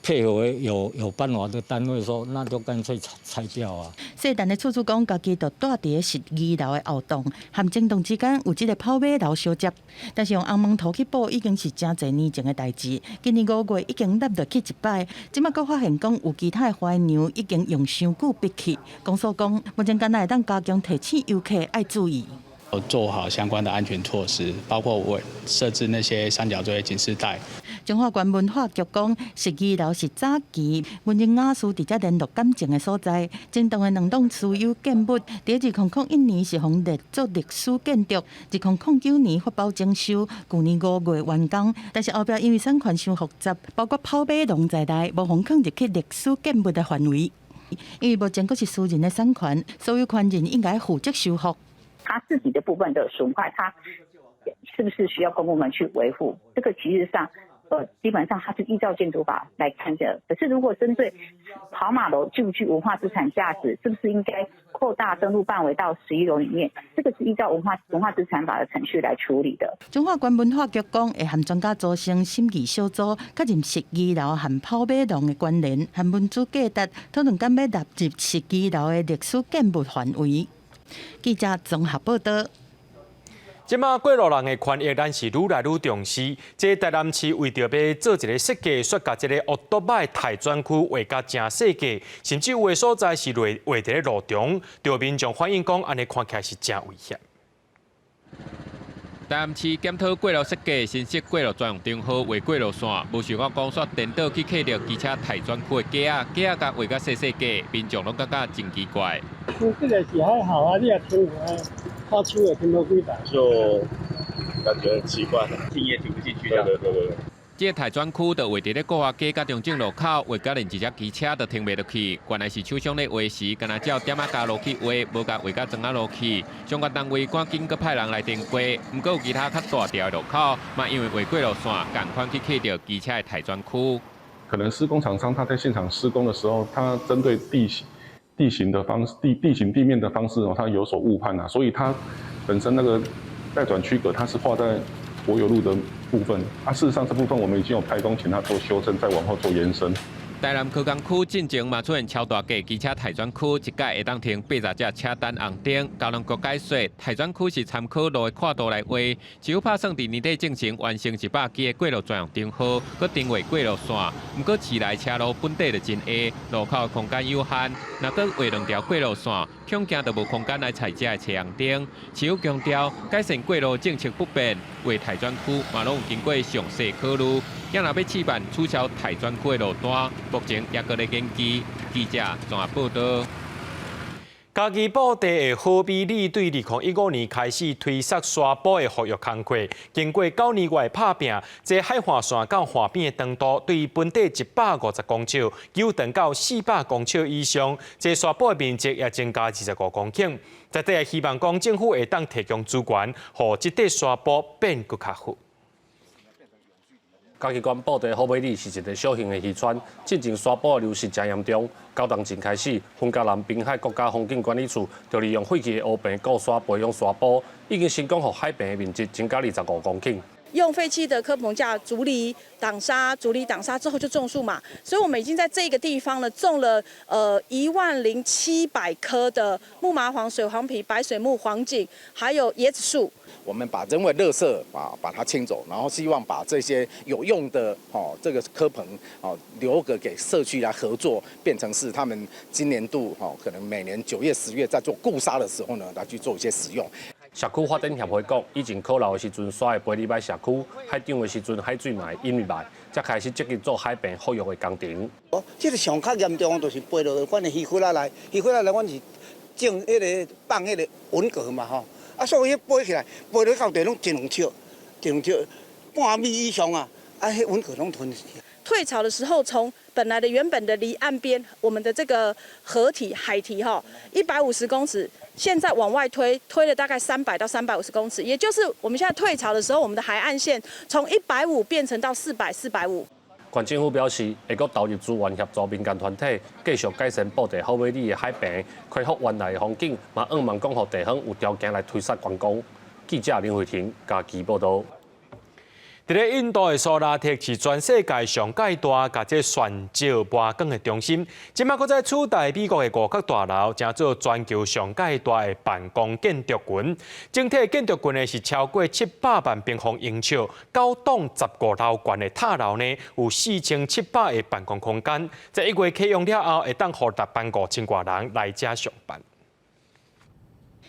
配合有辦法的單位說，那就乾脆拆掉啊。細陳的厝主講，家己就蹛佇咧十二樓的後棟，和前棟之間有這个跑馬樓相接，但是用紅毛塗去補已經是誠濟年前的代誌。今年5月已經納落去一擺，這馬閣發現講有其他的花娘已經用傷久逼去。公所講，目前敢若會當加強提醒遊客愛注意。做好相關的安全措施，包括我設置那些三角錐警示帶。彰化縣文化局講，十二樓是早期文人雅士佇遮聯絡感情的所在。前棟的兩棟私有建物，佇2001年是予列作歷史建築，2009年發包整修，舊年5月完工。但是後壁因為產權傷複雜，包括跑馬廊在內，無予放入去歷史建物的範圍。因為目前閣是私人的產權，所有權人應該負責修復。他自己的部分的損壞，他是不是需要公部門去維護？這個其實上，基本上它是依照建築法來看的。可是如果針對跑馬樓具不具文化資產價值，是不是應該擴大登錄範圍到11樓裡面？這個是依照文化資產法的程序來處理的。彰化縣文化局講，會和專家組成審議小組，確認十二樓和跑馬廊的關聯和文資價值，討論敢欲納入十二樓的歷史建物範圍。記者綜合報道。這馬過路人的權益，咱是愈來愈重視。這台南市為著欲做一个設計，煞共這个烏多擺待轉區畫甲誠細格，甚至有的所在是畫佇咧路中，著民眾反映講，按呢看起來是誠危險。台南市檢討過路設計，新設過路專用燈號畫過路線，無想到講煞顛倒去刻著機車待轉區的格仔，格仔共畫甲細細格，民眾攏感覺真奇怪。這個是還好啊，你若停下，怕手會停無幾台。就感覺很奇怪，停也停不進去。對對對對。這个待轉區就畫佇咧國華街佮中正路口，畫甲連一隻機車都停袂落去。原來是廠商咧畫時，敢若照點仔加落去畫，無共畫甲磚仔落去。相關單位趕緊閣派人來巡過，毋過有其他較大條的路口，嘛因為畫過路線，仝款去刻著機車的待轉區。可能施工廠商他在現場施工的時候，他針對地形的方式、地形地面的方式哦，他有所誤判啊，所以他本身那個待轉區隔，它是畫在柏油路的部分，啊，事實上這部分我們已經有派工請他做修正，再往後做延伸。台南科工區進前嘛出現超大格機車待轉區，一擺會當停80隻車等紅燈。交通局解說，待轉區是參考路的闊度來畫，只有拍算佇年底進行完成100支的過路專用燈號，閣定畫過路線。毋過市內車路本底就真狹，路口空間有限，若閣畫兩條過路線，恐驚就無空間來載這的車紅燈。市府強調，改善過路政策不變，畫待轉區嘛攏有經過詳細考慮。若欲試辦取消待轉區的路單，目前也閣咧研究。記者綜合報道。嘉義埔地的好美里對2015年開始推捒沙埔的復育工課，經過9年外的拍拚，這海岸線到岸邊的長度對本底150公尺，糾長到400公尺以上，這沙埔的面積也增加25公頃。在地也希望講政府會當提供資源，予這塊沙埔變閣較好。嘉義縣埔地好美里是一个小型的漁村，進前沙埔的流失誠嚴重。9冬前開始，雲嘉南濱海國家風景管理處就利用廢棄的烏棚固沙培養沙埔，已經成功予海平的面積增加25公頃。用廢棄的蚵棚架築籬擋沙，築籬擋沙之後就種樹嘛，所以我們已經在這個地方呢種了10,700棵的木麻黃、水黃皮、白水木、黃槿，還有椰子樹。我們把人為垃圾啊把它清走，然後希望把這些有用的哦這個蚵棚哦留個給社區來合作，變成是他們今年度哦可能每年9月、10月在做固沙的時候呢，來去做一些使用。社區發展協會講，以前可老的時陣，沙會飛入來社區；海漲的時陣，海水嘛會淹入來，才開始積極做海平復育的工程。哦，這個上較嚴重就是飛落阮的魚窟仔內，魚窟仔內阮是種彼个放彼个文蛤嘛吼，啊，所以彼飛起來，飛落到地攏一兩尺，一兩尺半米以上啊，啊，彼文蛤攏吞去。退潮的時候，從本來的原本的離岸邊，我們的這個河堤海堤哈，150公尺，現在往外推，推了大概300到350公尺，也就是我們現在退潮的時候，我們的海岸線從150變成到400、450。縣政府表示，會閣投入資源協助民間團體，繼續改善埔地好美里的海平，恢復原來的風景，嘛向望講予地方有條件來推捒觀光。記者林慧婷嘉義報導。佇咧印度的蘇拉特是全世界上蓋大共這旋石磨鋼的中心，這擺閣再取代美國的五角大樓，成做全球上蓋大的辦公建築群。整體建築群呢是超過700萬平方英尺，9棟15樓懸的塔樓呢有4700個辦公空間。在1月啟用了後，會當予6萬5千外人來遮上班。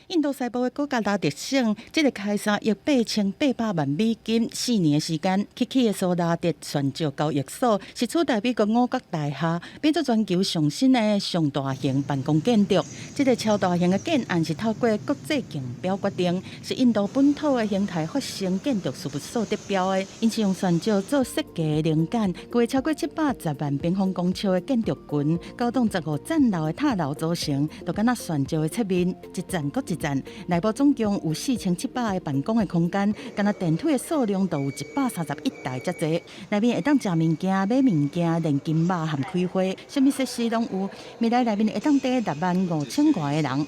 印度西部的古吉拉特省，這个開3億8800萬美金，4年的時間，起起的蘇拉特旋石交易所，是取代美國五角大廈，變做全球上新的上大型辦公建築。這个超大型的建案是透過國際競標決定，是印度本土的興泰發生建築事務所得標的。𪜶是用旋石做設計靈感，規劃超過710萬平方公尺的建築群，9棟15層樓的塔樓組成，就敢若旋石的切面，一層閣一層。內部總共有4700個辦公的空間，敢若電梯的數量就有131台遮濟。內面會當食物件、買物件、練金馬和開會，啥物設施攏有。未來內面會當蹛6萬5千外个人。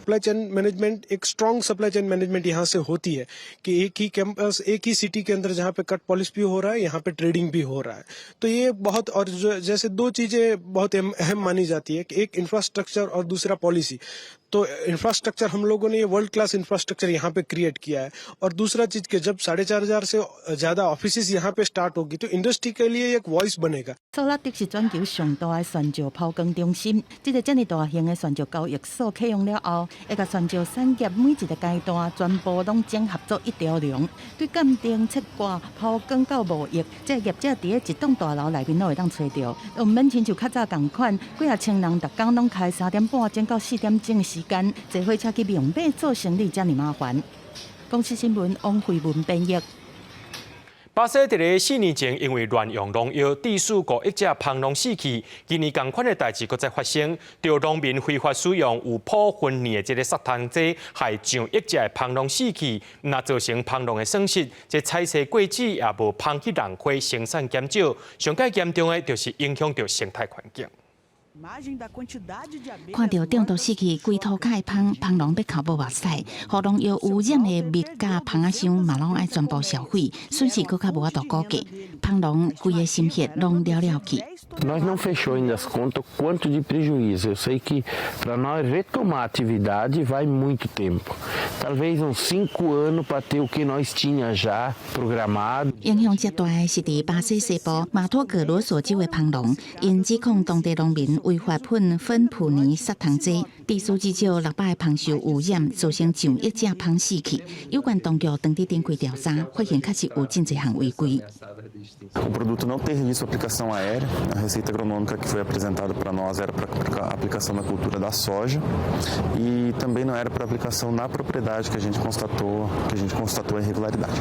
Supply chain management एक strong supply chain management यहाँ से होती है कि एक ही कैंपस, एक ही सिटी के अंदर जहाँ पे कट पॉलिश भी हो रहा है, यहाँ पे ट्रेडिंग भी हो रहा है। तो ये बहुत और जो जैसे दो चीजें बहुत अहम मानी जाती है कि एक इंफ्रास्ट्रक्चर और दूसरा पॉलिसी। तो इंफ्रास्ट्रक्चर हम लोगों ने ये world class infrastructure यहाँ पे क्रिएट किया है और दूसरा चीज के जब 4500 से ज्यादा ऑफिस यहाँ पे स्टार्ट होगी तो इंडस्ट्री के लिए एक वॉइस बनेगा。蘇拉特是全球上大的旋石拋鋼中心，這个遮爾大型的旋石交易所啟用了後，會共旋石產業每一个階段全部攏整合做一條龍，對鑑定、切割、拋鋼到貿易，這個業者佇咧一棟大樓內面攏會當揣著，毋免親像較早仝款，幾若千人逐工攏開3點半鐘到4點鐘的時間，坐火車去孟買做生理遮爾麻煩。公視新聞王慧文編譯。巴西佇咧4年前因為亂用農藥，致使5億隻蠓蝋死去。今年仝款的代誌閣再發生，著農民非法使用有泡薰的這个殺蟲劑，害上億隻的蠓蝋死去，毋但造成蠓蝋的損失，這採摘果子也無芳去浪費，生產減少。上蓋嚴重的就是影響著生態環境。看著中毒死去規塗跤的蜂，蜂農欲哭無目屎，予農藥污染的蜜佮蜂仔箱嘛攏愛全部銷毀，損失閣較無法度估計。蜂農規个心血攏了了去。 Nós não fechou ainda as contas quanto de prejuízo. Eu sei que para nós retomar a atividade vai muito tempo. Talvez uns 5 anos para ter o que nós tinha já programado. 影響較大的是佇巴西西部馬托格羅索州的蜂農，𪜶指控當地農民違法噴芬普尼殺蟲劑，致使至少600个蜂受污染，造成上億隻蜂死去。有關當局當地展開調查，發現確實有真濟項違規。 O produto não tem registro de aplicação aérea. A receita agronômica que foi apresentada para nós era para aplicação na cultura da soja e também não era para aplicação na propriedade que a gente constatou a irregularidade.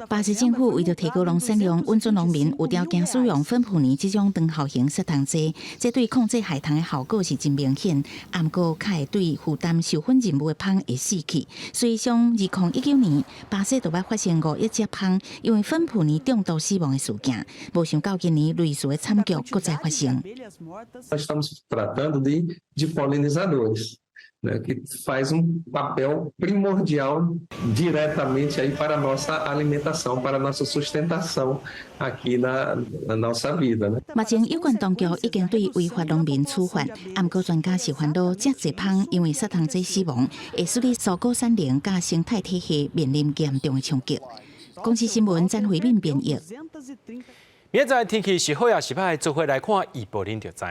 巴西政府為著提高農產量，允准農民有條件使用芬普尼這種長效型殺蟲劑，這對控制害蟲的效果是真明顯。毋過較會對負擔授粉任務的蜂會死去。所以，從2019年，巴西就捌發生5億隻蜂因為芬普尼中毒死亡的事件。無想到今年類似的慘劇閣再發生。 Nós estamos tratando de polinizadores, né, que faz um papel primordial diretamente aí para a nossa alimentação, para a nossa sustentação aqui na nossa vida, né? 目前有關當局已經對違法農民處罰，毋過專家是煩惱，遮濟蜂因為殺蟲劑死亡，會使得蔬果產能佮生態體系面臨嚴重的衝擊。公視新聞詹慧敏編譯。明仔載天氣是好抑是歹，做伙來看預報，恁就知。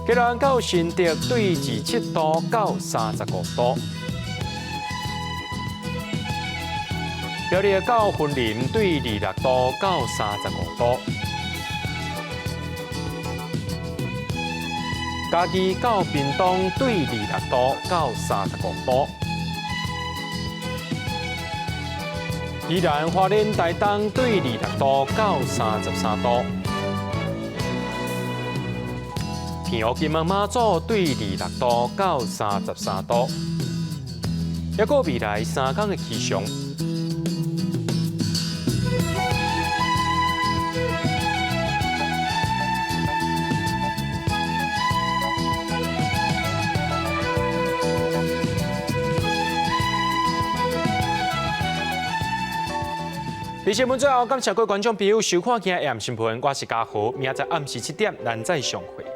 基隆到新竹對27度到35度，苗栗到雲林對26度到35度，嘉義到屏東對26度到35度，宜蘭花蓮台東對26度到33度。澎湖金門馬祖對26度到33度，抑閣未來3工的氣象。佇新聞最後，感謝各位觀眾朋友收看今日的新聞，我是嘉豪，明仔載暗時7點，咱再相會。